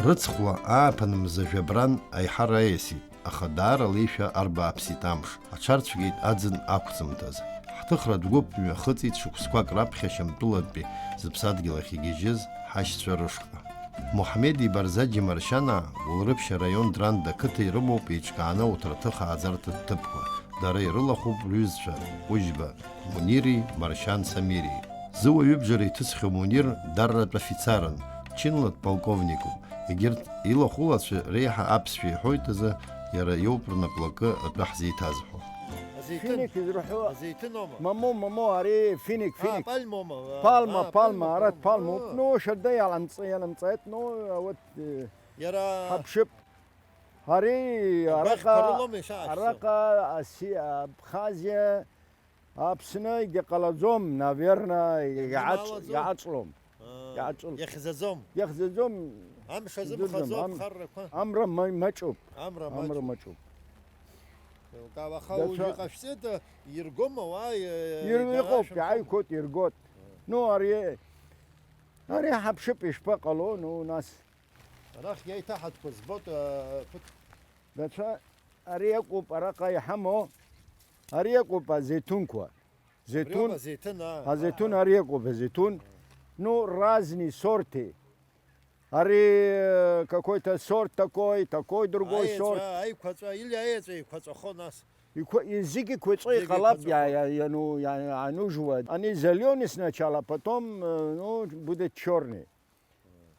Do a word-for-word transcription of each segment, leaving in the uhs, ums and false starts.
Рыцхәла ааԥын мза жәабран аиҳара аиасит, аха даара леишәа арбааԥсит амш, аҽарцәгеит аӡын ақәҵымҭаз. Ҳҭыхратә гәыԥ мҩахыҵит шықәсқәак раԥхьа Шьамтәылантәи зыԥсадгьыл ахь игьежьыз ҳашьцәа рышҟа. Муҳамед-иба Рзаџьи Маршьанаа, Гәылрыԥшь араион Дранда ақыҭа ирымоуп еиҿкааны ауҭраҭых ааӡарҭа ҭыԥқәа, дара ирылахәуп рҩызцәа, Ҟәыжьба Мунири Маршьан Самири. Зыуаҩыбжара иҭысхьоу Мунир дарратә афицарын, чынла дполковникуп. Егьырҭ илахәылацәа реиҳа аԥсшәа иҳәоит азы, иара иоуп рнаплакы атәы ҳзеиҭазҳәо. Азеиҭын. Финик изырҳәо. Азеиҭын аума? Мамоу, мамоу, ари финик, а, финик. Пальмоума? Пальма, а, пальма, пальма, арат пальма. Пальма. Ну, шьарда иаламҵ-, иаламҵаит, ну, вот, э, иара ҳаԥшып. Ари, арбаӷьқәа араҟа, рылоума ишаашьцәоу? Араҟа аси-, Абхазиа, Аԥсны егьа ҟалаӡом, наверное, иаҿ-, иаҿлом. Аа, иаҿлом. Иахьӡаӡом. Иахьӡаӡом. Амш азымхаӡо, иахьӡаӡом, ам-, аԥхаррақәа. Амра ма-, маҷуп. Амра маҷуп. Амра маҷуп. Еилкаау, аха уажә иҟашәҵеит, иргома уа, е-, Ир-, иҟоуп, иааиқәоит, иргоит. Ну, ари, ари ҳаԥшып ишԥаҟало, ну, нас. Арахь иаиҭаҳатәқәа збоит, э, ԥыҭ. Рацәа, ари акәуп араҟа иҳамоу, ари акәуп азеиҭунқәа. Абри Зеиҭун, ауп азеиҭын, аа, азеиҭун, ари акәуп азеиҭун. Ну, разный сорти. Ари, э, какой-то сорт такой, такой другой сорт. Аеҵәа, аиқәаҵәа, или аеҵәа еиқәаҵәахо нас. Иқәа-, и-, зегьы қәаҵәа иҟалап, иа-, иа-, иану-, иа-, ианужуа. Ани зеленый сначала, потом, э, ну, будет чёрный.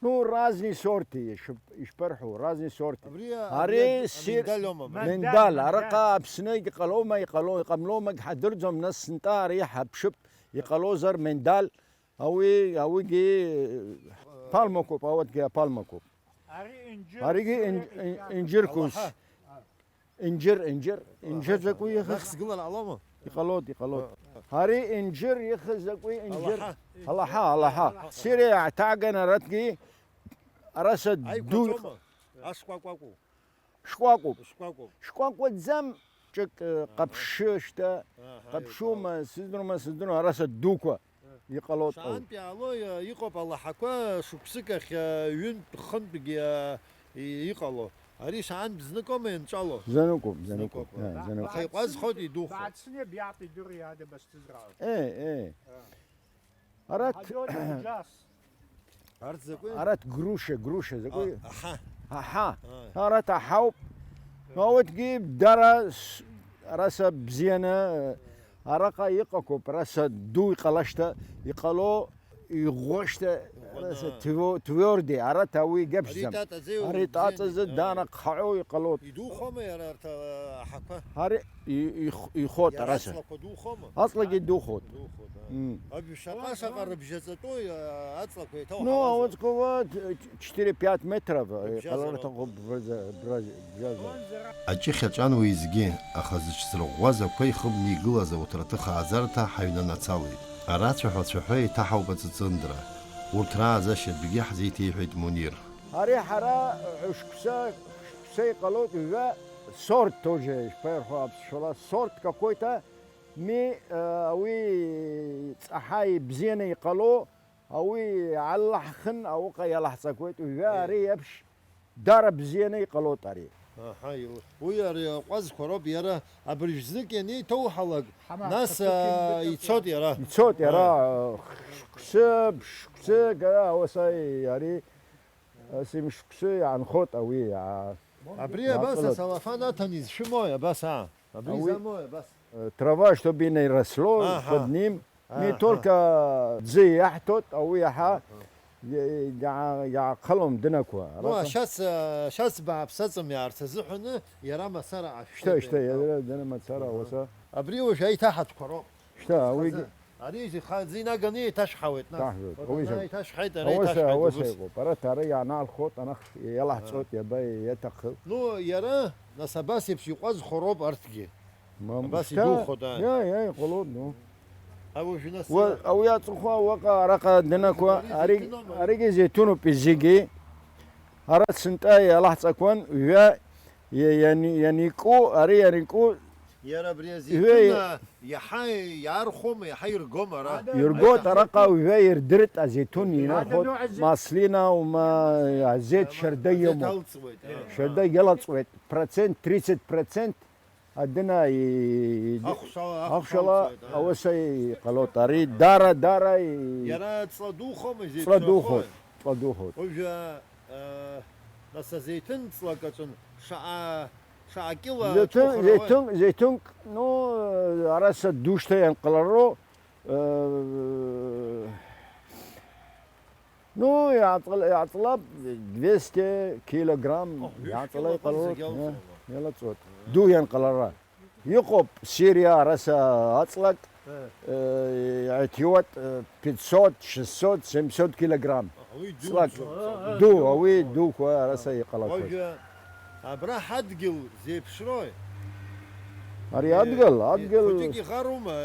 Ну, разный сорти, ишп-, ишԥарҳәо, разный сорти. Абри, ари абри сир-, аминдаль аума абри? Миндаль, миндаль, араҟа Аԥсны иҟалома, иҟало-, иҟамлома, ҳадырӡом, нас сынтәа ари ҳаԥшып, иҟалозар миндаль, ауи, ауигьы, э, пальмақәоуп, ауатгьы апальмақәоуп. Ари инџьыр, аригьы ин-, ин-, инџьырқәа. Алаҳа. Инџьыр, инџьыр, инџьыр закәу ихыз? Нахыс гылан алома? Иҟалоит, иҟалоит. Ари инџьыр ихыз закәи инџьыр? Алаҳа. Алаҳа, алаҳа. Сириа иаҳҭааган аратәгьы, араса ду. Аиқәаҵәома? Ашкәакәакәу? Шкәакәуп. Шкәакәуп. Шкәакәаӡам, ҿык, э, ҟаԥшы шьҭа, аҳа, ҟаԥшума, сыздыруама, сыздыруама, араса дуқәа. Иҟалоит. Шаантә иаало, иа-, иҟоуп алаҳақәа шықәсык ахь, а, ҩынтә, хынтәгьы, а, и-, иҟало. Ари шаантә зныкоума ианҵәало? Зныкоуп, зныкоуп. Зныкоуп, а, а. Зныкоуп. Аха иҟәазхоит, идухоит. Бацне биатәи дыру иада басҭызраауеит. Е, е. А. Арат, ҳаџьоџьа џьас. Арҭ закәи? Арат груша, груша закәи? А, аҳа. Аҳа. А. Арат аҳауп. Ауатгьы дара с-, араса бзианы, араҟа иҟақәоуп, араса ду иҟалашьҭа, иҟало, иӷәӷәашьҭа, иӷәӷәаны. Араса твио-, твиорди, арат ауи гьабжьӡам. Ари тата зеиуа. Ари тата бзианы, зы а. Дана хҳао иҟалоит. Идухома иара арҭ, а, аҳақәа? Ари и-, их-, ихот, иара араса. Аҵлақәа духома? Аҵлагьы духот. Духот, а. М. Абжьаҟа шаҟа рыбжьаҵатәоу, а, аҵлақәа еиҭауҳауазар? Ну, ауаҵәҟьа уа, четыре-пять метров, э, рыбжьазароуп. Ҟалар аҭахуп, браза-, браз-, бжьазар. Аҷыхь аҿан уеизгьы, аха зыҽзырӷәӷәаз ақәа ихыбны игылаз ауҭраҭых ааӡарҭа ҳаҩнанацалеит. Арацәаҳәа цәаҳәа еиҭаҳауп аҵыҵындра. Урҭ раазашьа адәгьы ҳзеиҭеиҳәеит Мунир. Ари ҳара ҩышықәса, шықәса иҟалоит, ҩажәа сорт тоже, ишԥаирҳәо аԥсшәала, сорт какой-то, ми, э, уи ҵаҳа ибзианы иҟало, ауи аллаҳхын, ауҟа иалаҳҵақәеит, ҩажәа. Е. Ари еиԥш дара бзианы иҟалоит ари. Аҳа, ил-, уи ари аҟәазқәа роуп, иара абыржә знык ианеиҭоуҳалак, ҳамам, нас, ҭакәи а, ҭакәи ицоит иара. Ицоит иара, а, шықәсы, ԥшқәсы, гара, ауаса ари. Асы мышқәсы иаанхоит ауи, аа. Абри абас иаҵалатәуп. Асалафан аҭан изшәымои, абас, аа? Абри ауи, изамои, абас? Э, трава, чтобы не росло, аҳа, под ним, не, аҳа, только ӡы иаҳҭоит, ауи иаҳа, аҳа, иа-, иа-, иаахылом дынақәа. Ну, араҟа ашьац, ашьац бааԥс аҵым иаарц азыҳәаны, иара мацара ашәшьҭа. Шьҭа, шьҭа, иара дара мацара, аҳа, ауаса. Абри уажә аиҭаҳатәқәа роуп. Шьҭа, ауигьы. Ари зихаӡ инаганы еиҭашәҳауеит, нас. Даҳжәоит. Уажәы ауаса, наиҭашәҳаит, ара ауаса, еиҭашәҳаит, ауаса убыс. Иҟоуп. Ара ҭара ианаалхоит, анахь иалаҳҵоит, аҳа, иаба иаҭаху. Ну, иара, нас, абас еиԥш иҟәазхо роуп арҭгьы. Мам, абас шьҭа, идухоит, ааи. Иа, иа, иҟалоит, ну. А уажәы, нас, уа-, иа- ауи аҵыхәа уаҟа араҟа данақәа, ари ари, зеиҭынума? Аригьы зеиҭынуп зегьы. Ара сынтәа иалаҳҵақәан, ҩа, иа-, иани-, ианику, ари ианику, Иара абри азеиҭын, ҩеи- а, иаҳа иаархәома, иаҳа иргома ара? Иргоит, араҟа уажәы ирдырт азеиҭун, инархот, маслина, ума, азеит шьарда, азеит имоуп. Алҵуеит, а. Шьарда иалаҵуеит, процент, тридцать процент адына и-, и-, ахәшала, ахәшала, ахәшала алҵуеит, а. Ауаса иҟалоит. Ари дара, дара и-, иара ҵла духома, ҵла духоит, изеиԥшрахои? Ҵла духоит. Уажәы, а, нас азеиҭын ҵлак аҿын шаҟа Шаҟа кьыла зеиҭын, ацәыхарауеи? Зеиҭын, зеиҭынк, ну, араса душҭа ианҟалароу, э, ну, иаҵла-, иаҵлап двести килограмм, о, ҩышә иаҵла кило иҟалоит, зегь алҵуама? Э, иалаҵуеит. Ду ианҟалара. Иҟоуп Сириа араса аҵлак, э, иаҭиуат, э, пятьсот, шестьсот, семьсот килограмм. Уи ду ҵлак. Ду, ауи дуқәа араса иҟалақәаз. Уажәы абра ҳадгьыл зеиԥшрои? Ари адгьыл, адгьыл. Хәыҷык ихарума,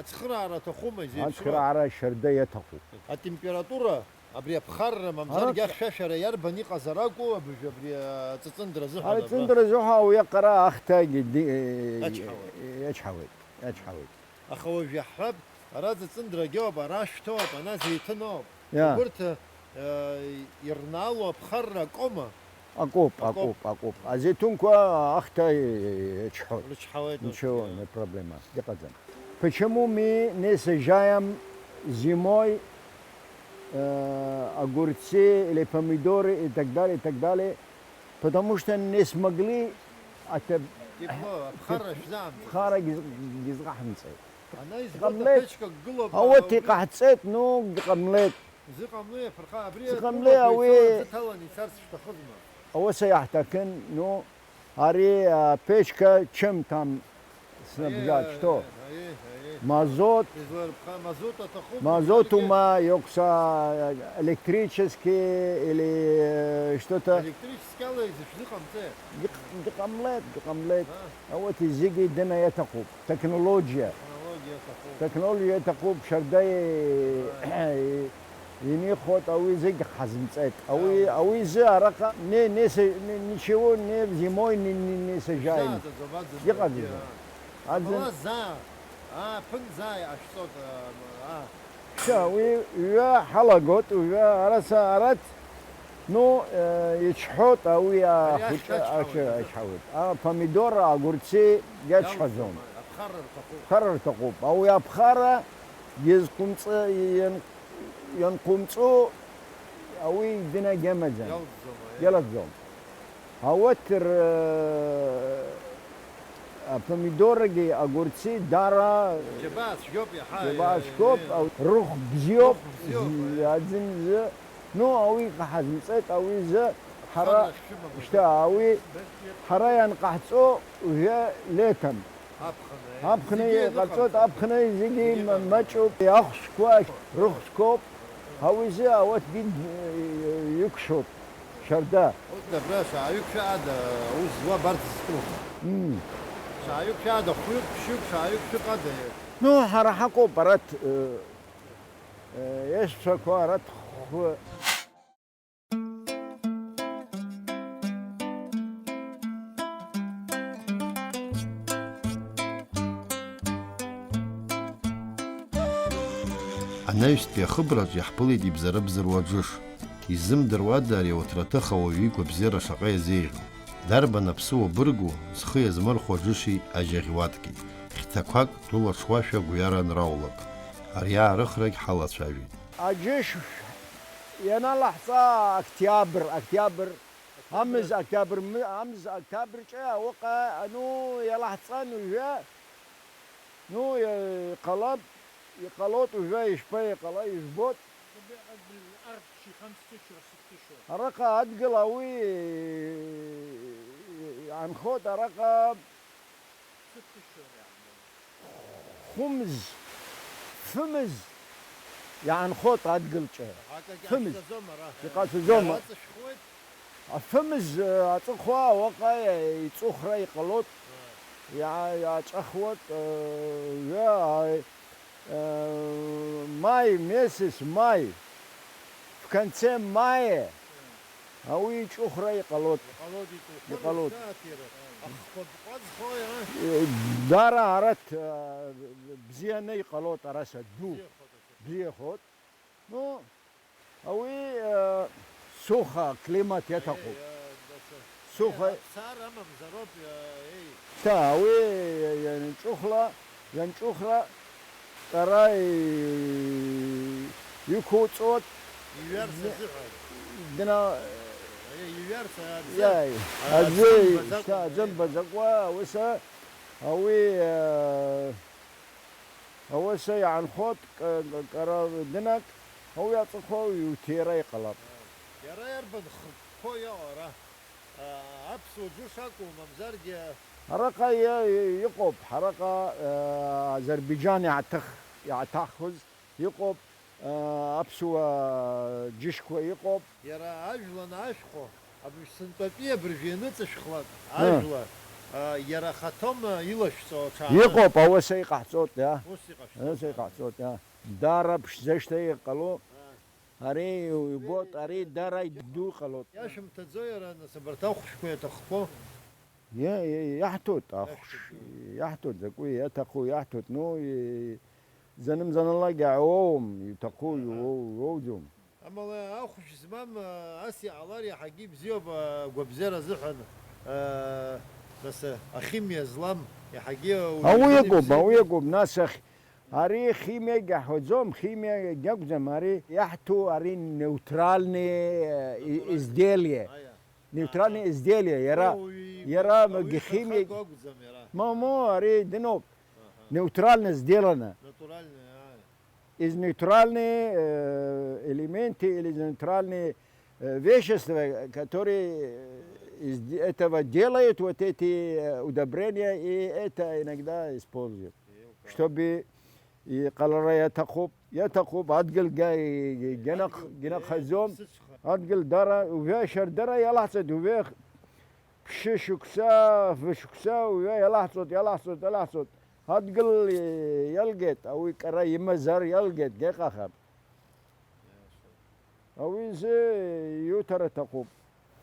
ацхыраара аҭахума, изеиԥшрои? Ацхыраара шьарда иаҭахуп. Атемпература, абри аԥхарра, мамзаргьы ахьшәашәара иарбан иҟазар акәу, абыржәы абри аҵыҵындра азыҳәан абра? Аҵыҵындра азыҳәа уи аҟара ахҭагьы ди-, иачҳауеит. Иачҳауеит, иачҳауеит. Аха уажә иаҳҳәап, ара ҵыҵындрагьы ауп, ара шәҭоуп, ана зеиҭын ауп. Иа. Убырҭ, э, ирнаало аԥхарра акома? Акоуп, акоуп, акоуп, акоуп. Азеиҭунқәа ахҭа, э, ичҳауеит. Рычҳауеит, ничего, окей. Не проблема, иҟаӡам. Почему мы не сажаем зимой, э, огурцы или помидоры и так далее, и так далее? Потому что не смогли, а те-, тепло, аԥхарра шәзаамҵеит. Ԥхарагьы зҟ-, зҟаҳамҵеит. Ана избоит, иҟамлеит. Аԥечка гылоуп, ауеит, ауаҩы иҟаҳҵеит, ну, иҟамлеит. Зыҟамлеи, аԥырха, абри зыҟамлеи, атәылақәа ауи еицәоу аӡы ҭаланы ицарц шәҭахызма? Ауаса иаҳҭахын, ну, ари, а, печка чем там снабжать, что? Аиеи, аиеи, аиеи. Мазот. Изларԥха-, мазот аҭахуп, мазотума, мазаргьы. Иокса, э, электрический или, э, что-то. Электрический ала изышәзыҟамҵеи? Иҟ-, иҟамлеит, иҟамлеит. А. Ауеит, зегьы дына иаҭахуп. Технологиа. Технологиа аҭахуп. Технологиа аҭахуп, шьарда и-, и-, инихоит, ауи зегь ҳазымҵеит. Ауи, ауи изы араҟа не, не се-, не, ничего, не зимой, не, не, не сажаем. Шәзааӡаӡом, аӡын. Иҟаӡаӡом. Иа. Аӡын. Абала заа, ааԥын заа иҟашәҵоит, а, а. Ша, уи ҩа ҳалагоит, уи ҩа араса, арат, ну, э, ичҳоит, ауи, а, ари ахьча-, ахьча-, ачҳауеит, ачҳауеит. А, помидор, огурцы иачҳаӡом. Иалҵуам, аԥхарра рҭахуп. Аԥхарра рҭахуп. Ауи аԥхарра иазҟәымҵ-, иан-, ианҟәымҵу, ауи динагь амаӡам. Иалҵӡом, аиеи. Иалаӡом. Ауеит, р-, апомидоргьы, огурцы, дара џьабаа цәгьоуп иаҳа, џьабаа цәгьоуп, э, ау-, рыхә бзиоуп, рыхә бзиоуп, зи-, э. Аӡын изы, ну, ауи ҳазымҵеит, ауи изы ҳара, ҳара шьҭа, ауи ҳара ианҟаҳҵо, уже летом. Аԥхын, э, аԥхын зегьы иҟарҵоит, ныҟарҵоит. Аԥхын зегьы зегьы ма-, ыҟарҵоит. Маҷуп, ахәшәқәа, рыхәшәқәоуп, ауи изы ауатгьы, э, иқәшәоуп. Шьарда. Урҭ абра шааҩык шәаада аус зуа абарҭ зтәу? Мм. Шааҩык шәаада, хәҩык, ԥшьҩык, шааҩык шәыҟада? Ну, ҳара ҳакоуп, арат, э, э, есцәақәа, арат хәы. Анаҩстәи ахыбраҿ иаҳԥылеит ибзарыбзаруа аџыш. Изымдыруада ари ауҭраҭых ауаҩы игәабзиара шаҟа иазеиӷьу? Дарбан аԥсыуа быргу, зхы иазмырхәо аџыши ажьаӷьуаҭки? Хьҭақәак дулаҽуашәа гәҩара анраулак, ари аарыхрагь ҳалацәажәеит. Аџьышә ианалаҳҵа, октиабр, октиабр, амз, октиабр, м-, амз, октиабрҿы ауаҟа, ну, иалаҳҵан уажәы, ну, иҟалап, иҟалоит уажәы, ишԥа иҟала, ижәбоит. Араҟа адгьыл ауи иаанхоит, араҟа хәымз, фымз иаанхоит адгьылҿы. Фымз. Иҟаҵаӡом. Афымз, э, аҵыхәа уаҟа иҵыхәра иҟалоит. Иа-, иаҿахуеит, э, ҩы, а, Э, май месяц, май, в конце мая, ауи иҿыхра иҟалоит. Иҟалоит, иҿыхра. Иҟалоит. Зааҭира. Ахқәа ҟәазхои, а? Дара арат, а, бзианы иҟалоит, араса ду. Бзиахоит, аха. Бзиахоит. Ну, ауи, э, суха климат иаҭахуп. Еи, э, даҽа. Суха. Еи, аԥсар амамзароуп, э, еи. Та, ауи, э, ианҿыхла, ианҿыхла, ара и-, иқәуҵоит. Иҩарц азыҳәан. Дна-, Аиа, иҩарц аӡы. Иаи, а, аӡы, аӡы мбаӡакәа, шьҭа аӡы еи. Мбаӡакәа, ауса, ауи, э, Ауаса иаанхоит ка-, ка-, кара дынак, ауи аҵыхәа иуҭира иҟалап. Иара иарбан хықәкқәоу иҟоу ара? А, аԥсуа џьы шакәу, мамзаргьы? Араҟа иа-, иҟоуп, ҳараҟа, а, Азербайџьан иааҭых-, иааҭаххыз иҟоуп, а, аԥсуа џьышқәа иҟоуп. Иара ажәла анашәхо, абыржә сынтәатәи абыржә ианыҵышәхлак, ажәла, а, иара ахаҭоума илашәҵо аҽааны? Иҟоуп, ауаса иҟаҳҵоит, иа. Ус иҟашәҵоит. Ауаса иҟаҳҵоит, иа. Дара ԥшӡа шьҭа иҟало. А. Ари иубоит, ари дара иду иҟалоит. Иашәымҭаӡо иара, нас, абарҭ ахәшәқәа иаҭахқәо? Иа-, иа-, иаҳҭоит ахәш, иаҳҭоит, закәи иаҭаху иаҳҭоит, ну, и-, занымзаналакгьы ауоум, иҭаху Аҳа. Иуоу-, иуоуӡом. Амала ахәшә змам, а, ас иҟалар иаҳагьы ибзиоуп, а, агәабзиара азыҳәан, а, нас, а, ахимиа злам иаҳагьы уаҩы Ауи иакәым, изыԥсеит. Ауи акәым, нас ахь, ари химиагьы аҳәаӡом, химиагьы акәӡам, ари иаҳҭо, ари неутральные, э, и-, Натуральные. Изделия. Аиа. Неутральные Аҳа. Изделия, иара, Уи, иара уи химиа-, хак акәӡам иара. Ма, мо, ари дыноуп. Аҳа. Неутрально сделано. Натуральные, а. Из нейтральные, э, элементы или из нейтральные, э, вещества, которые, э, из де-, этого делают вот эти, э, удобрения, и это иногда используют, чтобы иҟалара иаҭахуп, иаҭахуп, адгьылгьы, гьанах-, Адгьыл, гьанахаӡом, э, ԥсыҽха. Адгьыл дара, уи ашьардара иалаҳҵоит, уи ԥшьышықәса, фышықәса, уи иалаҳҵоит, иалаҳҵоит, иалаҳҵоит. Адгьыл иалгеит, ауи кара имазар иалгеит, геҟахап. Ауи изы иуҭара аҭахуп.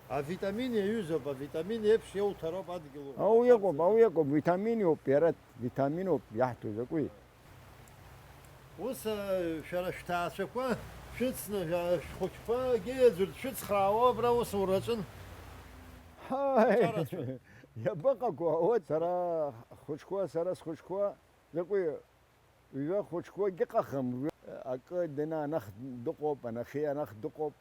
Авитамин иаҩызоуп, авитамин еиԥш иауҭароуп адгьыл. Ауи иакәым, ауи иакәым, витамин иоуп, иара витамин ауп иаҳҭо закәи? Ус, а, шәара шәҭаацәақәа шәыцны, шәа-, шәхәыҷқәагьы аӡәыр дшәыцхраауа абра усураҿын. Ҳаи, Ҿарацәа. Иабаҟақәоу, вот сара хәыҷқәа, сара схәыҷқәа, закәи? Ҩба хәыҷқәагь ыҟахым, акы дына анахь дыҟоуп, анахьы анахь дыҟоуп.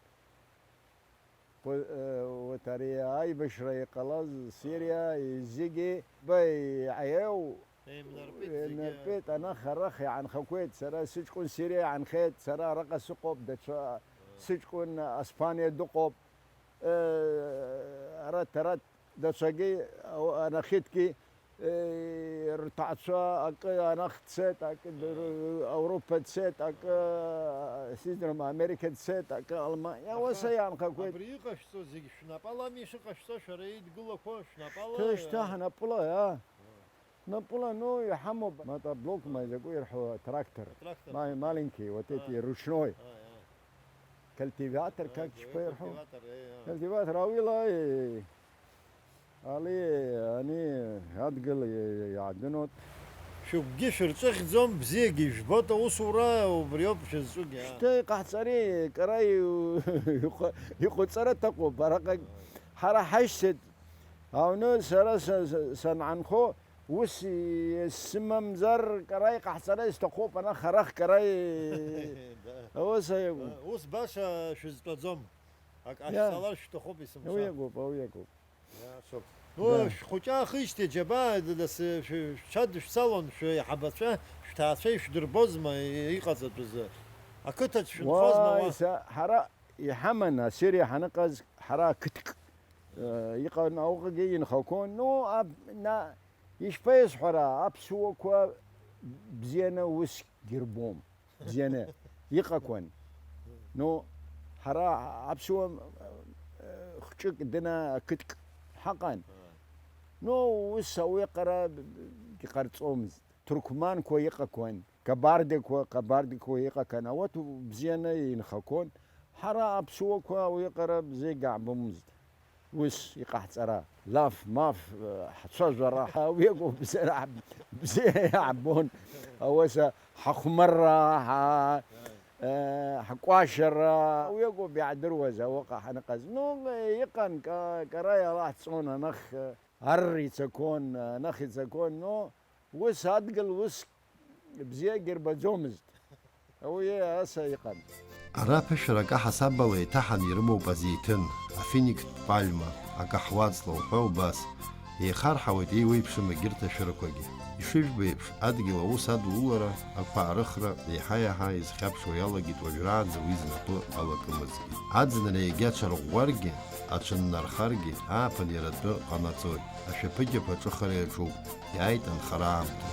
По-, э, вот ари аибашьра иҟалаз Сириа, зегьы ба иаау Еимнарпеит зегьы. Еимнарпеит, анахь арахь иаанхақәеит, сара сыҷкәын Сириа иаанхеит, сара араҟа сыҟоуп, даҽа сыҷкәын Аспаниа дыҟоуп. Э, арат, арат, даҽагьы, ау-, анахьытәгьы, э, рҭаацәа акы анахь дцеит, акы дыр-, Ауропа дцеит, акы, сиздырам, Америка дцеит, акы Алма-, Аха иауаса иаанхақәеит. Абри иҟашәҵо зегь шәнапалами ишыҟашәҵо, шәара еидгылақәо шәнапала? Шьҭа ҳнапыла, иа. Напыла, ну, иҳамоуп, мотоблок, ма изакәу ирҳәо, трактор. Трактор. Ма-, маленький, вот эти, А. Ручной. А, а. Культиватор, А, как да, чпа ирҳәо? Культиватор, э, а. Культиватор, ауила, э, али, ани, адгьыл, э, иаадыноит. Шәыгәгьы шәырҿыхьӡом, бзиагьы ижәбоит аусура, убриоуп шәызҿугьы, а. Шьҭа иҟаҳҵари, кара иу-, иҟа-, иҟоуҵара аҭахуп, араҟа ҳара ҳашьцеит, аҩны сара са-, са-, санаанхо, Ус исымамзар, кара иҟаҳҵара исҭахуп, анахь арахь кара и-, Да. Ус аиакәым. Ус баша шәызтәаӡом. Ак Иа. Ҟашәҵалар шәҭахуп есымша. Уи иакәуп, уи иакәуп. Иашоуп. Ну, Да. Шәхәыҷы аахижьҭеи џьабаа, нас, шәы-, шәҽадышәцалон, шәеиҳабацәа, шәҭаацәа ишәдырбозма и-, иҟаҵатәыз? Ақыҭаҿ шәынхозма уа? Уа, са-, ҳара иҳаман, Асириа ҳаныҟаз, ҳара ақыҭк, э, иҟан, ауҟагьы инхақәон. Ну, аб-, на-, Ишԥаисҳәара, аԥсуақәа бзианы усгьы рбом, бзианы иҟақәан. Ну, ҳара аԥсуа, э, хәҷык дына ақыҭк ҳаҟан. Ну, ус ауаҩы аҟара иҟарҵомызт. Ҭырқәманқәа иҟақәан, қабардақәа, қабардақәа иҟақәан. Ауат бзианы инхақәон. Ҳара аԥсуақәа ауаҩы аҟара бзиагьы ҳбомызт. ус иҟаҳҵара. Лаф, маф, ҳцәажәара, ҳа уи акоуп бзиара ҳб-, бзиа иаҳбон. Ауаса ҳахәмарра, ҳа, э, ҳкәашара, уи акоуп иаҳдыруаз ауаҟа ҳаныҟаз. Ну, иҟан, ка-, кара иалаҳҵон, анахь, э, ар ицақәон, анахь ицақәон, ну, ус адгьыл, ус бзиагьы рбаӡомызт. Уи аса иҟан. Ара аԥышәара акы ҳасабала еиҭаҳаны ирымоуп азеиҭын, афиниктә пальма, акаҳуа аҵла уҳәа убас. Еихарҳауеит еиуеиԥшым егьырҭ ашәырқәагьы. Ишыжәбо еиԥш, адгьыл аус адулара, ақәаарыхра еиҳа-еиҳа изхьаԥшуа иалагеит уажәраанӡа уи знапы алакымызгьы. Аӡынра иагьа аҽарӷәӷәаргьы, аҽыннархаргьы, ааԥын иара атәы ҟанаҵоит. Ашәаԥыџьаԥ аҿыхара иаҿуп. Иааит анхара аамҭа.